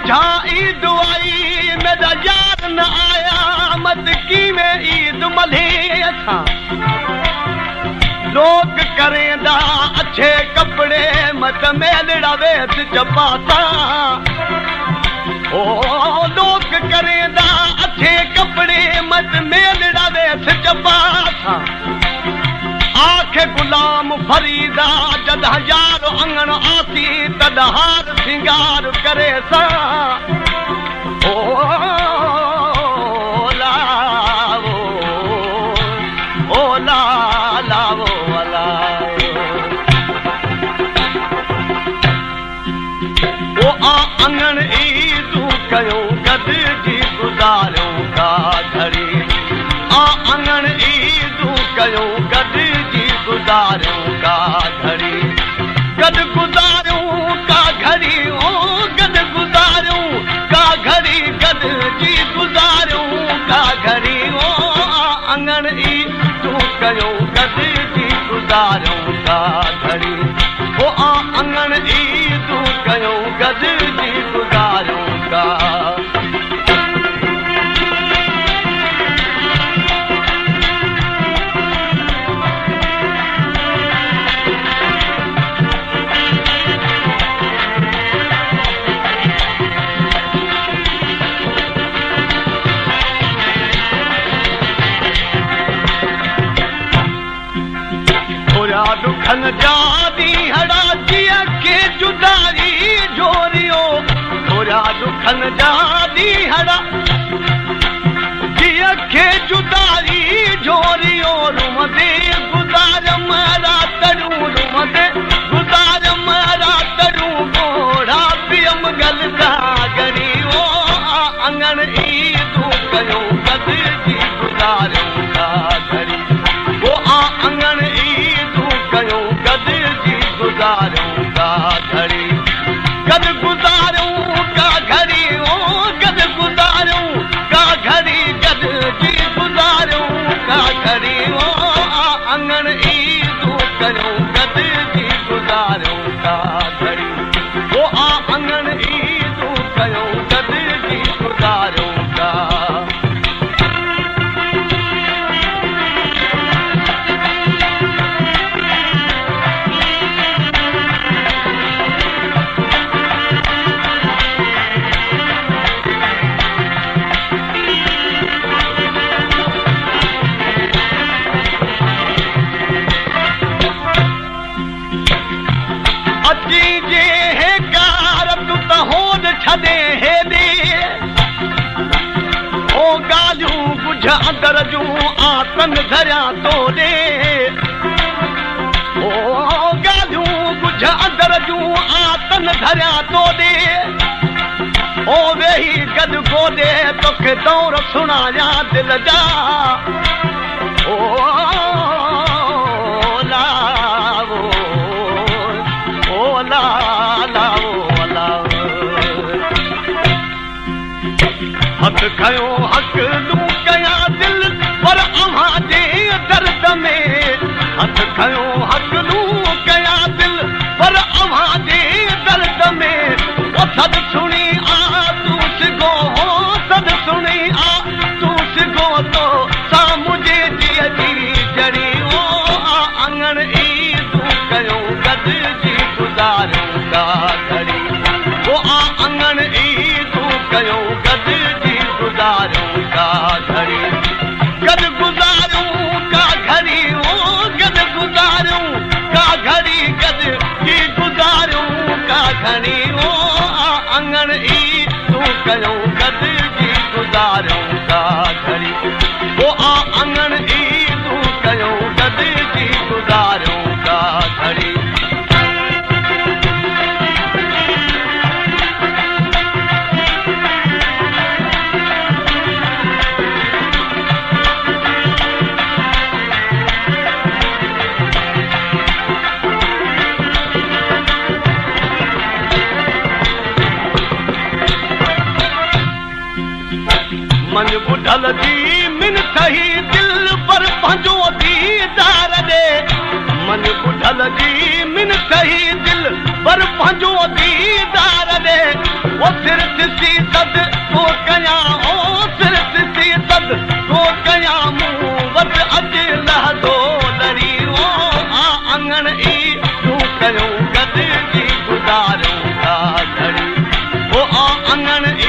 ٻجها عيد آئي ميڏا يار نه آيا مت ڪيوين عيد ملهي اسان. لوڪ ڪريندا اڇي ڪپڙي مت ميلڙا ويس چپاسان. او لوڪ ڪريندا اڇي ڪپڙي مت ميلڙا ويس چپاسان. آک غلام فريدا جڏهن يار اڱڻ آسي تڏهن هار سينگار ڪريسان. او لا او لا لا او لا او آ اڱڻ عيدون ڪيون گڏجي گذاريون ڪا گهڙي. آ اڱڻ عيدون ڪيون گڏجي گذاريون ڪا گهڙي. گڏ گذاريون ڪا گهڙي او گڏ گذاريون ڪا گهڙي گڏجي گذاريون ڪا گهڙي. او آ اڱڻ عيدون ڪيون گڏجي گذاريون ڪا گهڙي. او آ اڱڻ عيدون ڪيون گڏجي گذاريون ڪا. ٿوريا ڏکن جا ڏينهڙا جيء کي جدائي جهوريو. ٿوريا ڏکن جا ڏينهڙا جيء کي جدائي جهوريو. روئندي گذاريم راتڙيون، روئندي گذاريم راتڙيون، ڳوڙها پيم ڳل تان ڳڙي. او آ اڱڻ عيدون ڪيون گڏجي گذاريون ڪا گهڙي. او آ اڱڻ عيدون ڪيون گڏجي گذاريون ڪا گهڙي. گڏ گذاريون ڪا گهڙي او گڏ گذاريون ڪا گهڙي گڏجي گذاريون ڪا گهڙي. او آ اڱڻ عيدون ڪيون گڏجي گذاريون ڪا گهڙي. او آ اڱڻ عيدون ڪيون گڏجي گذاريون ڪا. اچي جي هيڪار تون ته هوڏ ڇڏي هيڏي. او ڳالهيون ڳجهه اندر جون آتن ڌريان تو ڏي. او ڳالهيون ڳجهه اندر جون آتن ڌريان تو ڏي. او ويهي گڏ گوڏي توکي دور سڻايان دل جا. او لا او لا لا او لا. هٿ کنيو هڪلون ڪيان دل پر اوهان جي درد ۾. هٿ کنيو هڪلون ڪيان دل پر اوهان جي درد ۾. او سڏ سڻي آ تون سگهو هو سڏ سڻي آ تون سگهو تو سان منهنجي جيء جي جڙي. او آ اڱڻ عيدون ڪيون گڏجي گذاريون ڪا گهڙي. او آ اڱڻ عيدون ڪيون گڏجي گذاريون ڪا گهڙي. گڏ گذاريون ڪا گهڙي او گڏ گذاريون ڪا گهڙي گڏجي گذاريون ڪا گهڙي. او آ اڱڻ عيدون ڪيون گڏجي گذاريون ڪا گهڙي. او آ اڱڻ عيدون ڪيون گڏجي گذاريون ڪا گهڙي. من ٻڍل جي من سهي دل پر پنهنجو ديدار ڏي. من ٻڍل جي من سهي دل پر پنهنجو ديدار ڏي. او سر سر ڏسي صدقو ڪيان او سر ڏسي صدقو ڪيان مون وٽ اچ لحظو لڙي او آ اڱڻ ئي تون ڪيو گڏجي گذاريون ڪا گهڙي او آ اڱڻ ئي.